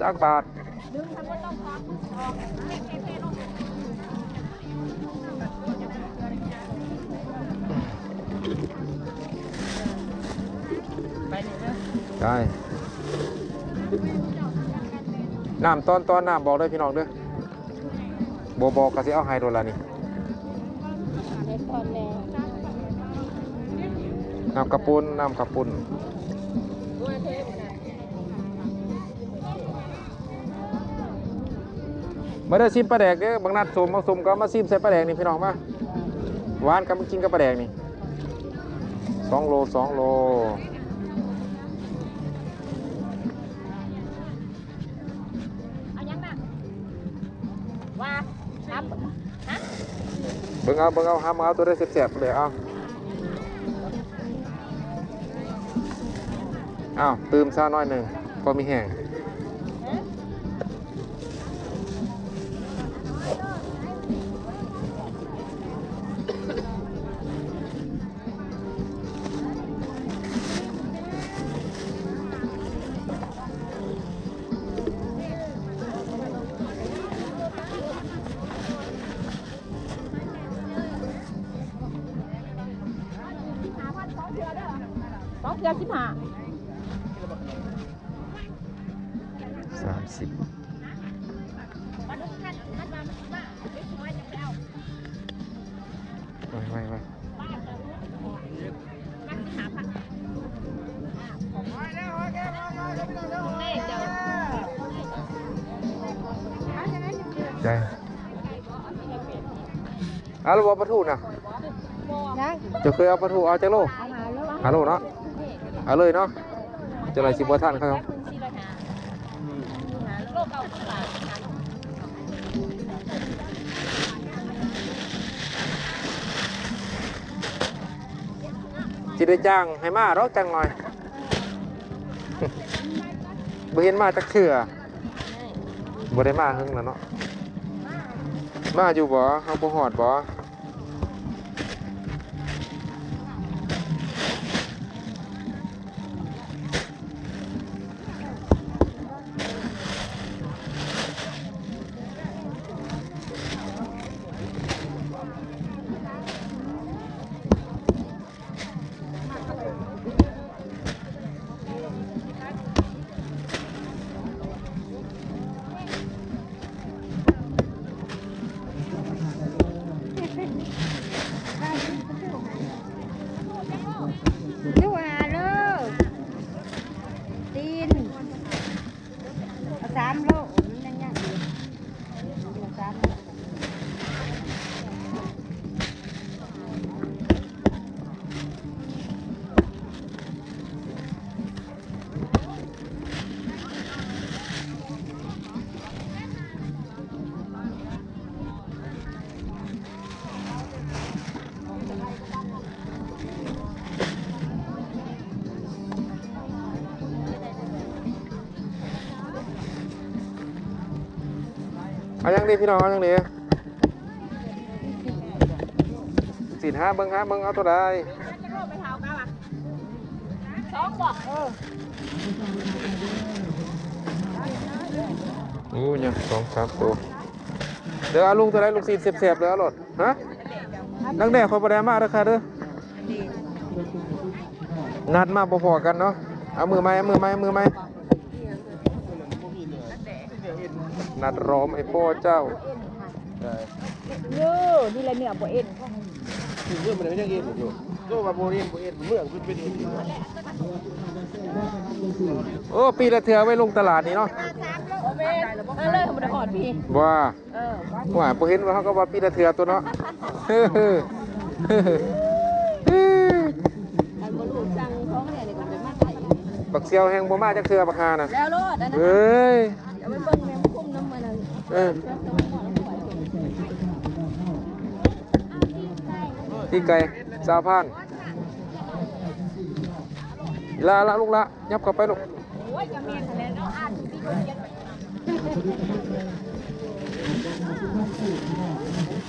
ຈັກບາດ? ໄດ້ ນ້ຳຕອນ ຕອນນ້ຳບອກເດີພີ່ນ້ອງເດີ. ບໍ່ບອກກໍຊິເອົາໃຫ້ໂລດລະນີ້. ນ້ຳກະປຸ້ນ ນ້ຳກະປຸ້ນ. ມາເດີ ຊີມປາແດກເດີ ບັກນັດສົ້ມ ບັກສົ້ມກໍເອົາມາຊີມໃສ່ປາແດກນີ້ພີ່ນ້ອງມາ. ຫວານກັບ ກິນກັບປາແດກນີ້ ສອງໂລ ສອງໂລ. ເອົາຫຍັງນະ? ວ່າ ເບິ່ງເອົາ ເບິ່ງເອົາ ຫາເອົາໂຕໃດແຊບໆເລີຍ ເອົາ ເອົາ ຕື່ມຊາໜ້ອຍໜຶ່ງ ພໍມີແຮງ. ສອງເທື່ອສິບຫ້າ ສາມສິບ. ໄວໆໆ ໄດ້ ເອົາແລ້ວບໍ່ປາທູນະ? ຍັງ. ເຈົ້າເຄີຍເອົາປາທູ ເອົາຈັກໂລ? ເອົາຫ້າໂລ. ຫ້າໂລເນາະ ເອົາເລີຍເນາະ ຈັ່ງໃດຊິບໍ່ທັນເຂົາ. ຊິໄດ້ຈ້າງໃຫ້ມາດອກຈັກໜ່ອຍ. ບໍ່ເຫັນມາຈັກເທື່ອ. ບໍ່ໄດ້ມາເຫິງແລ້ວເນາະ. ມາຢູ່ບໍ່? ເຮົາບໍ່ຮອດບໍ່? ສາມໂລ ມັນຍັງ ຍັງຢູ່ ສາມໂລ. ເອົາຫຍັງດີພີ່ນ້ອງ ເອົາຫຍັງດີ? ຊີ້ນ ຫາເບິ່ງ ຫາເບິ່ງ ເອົາໂຕໃດ? ສອງບໍ່? ເອີ ໂອ້ ຍັງສອງສາມໂຕ. ເດີ ເອົາລຸງໂຕໃດ? ລູກຊີ້ນແຊບໆເດີ ເອົາໂລດ. ຮະ? ດັກແດ້ຂ້ອຍບໍ່ໄດ້ເອົາມາເດີຄ່ະເດີ. ນັດມາບໍ່ພໍ້ກັນເນາະ. ເອົາມື້ໃໝ່ ເອົາມື້ໃໝ່ ເອົາມື້ໃໝ່. ນັດລໍໄອ້ພໍ່ເຈົ້າ. ໂອ້ ນີ້ແຫຼະເນື້ອບໍ່ເອັນ. ເນື້ອມັນຍັງເອັນຢູ່. ໂຕວ່າບໍ່ເອັນ ບໍ່ເອັນ ເມືອງເພິ່ນເປັນເອັນຢູ່. ໂອ້ ປີລະເທື່ອໄວ້ລົງຕະຫຼາດນີ້ເນາະ. ບໍ່ແມ່ນ ມາເລີຍ ບໍ່ໄດ້ຮອດພີ້. ບໍ່ ເອີ ວ່າບໍ່ເຫັນວ່າ ເຮົາກໍວ່າປີລະເທື່ອຕົວະເນາະ. ບັກສ່ຽວແຮ່ງບໍ່ມາຈັກເທື່ອ ບັກຫ່ານະ. ແລ້ວໂລດ ເອີຍ ເອົາໄປເບິ່ງແມ່ ມັນຄຸມນຳມັນ. ເອີ ຕີໄກ່ ຊາວພັນ. ລະ ລະ ລູກລະ ຫຍັບເຂົ້າໄປລູກ. ໂອ້ຍ ກະແມ່ນຫັ້ນແຫຼະເນາະ ອ່ານຊິຢູ່.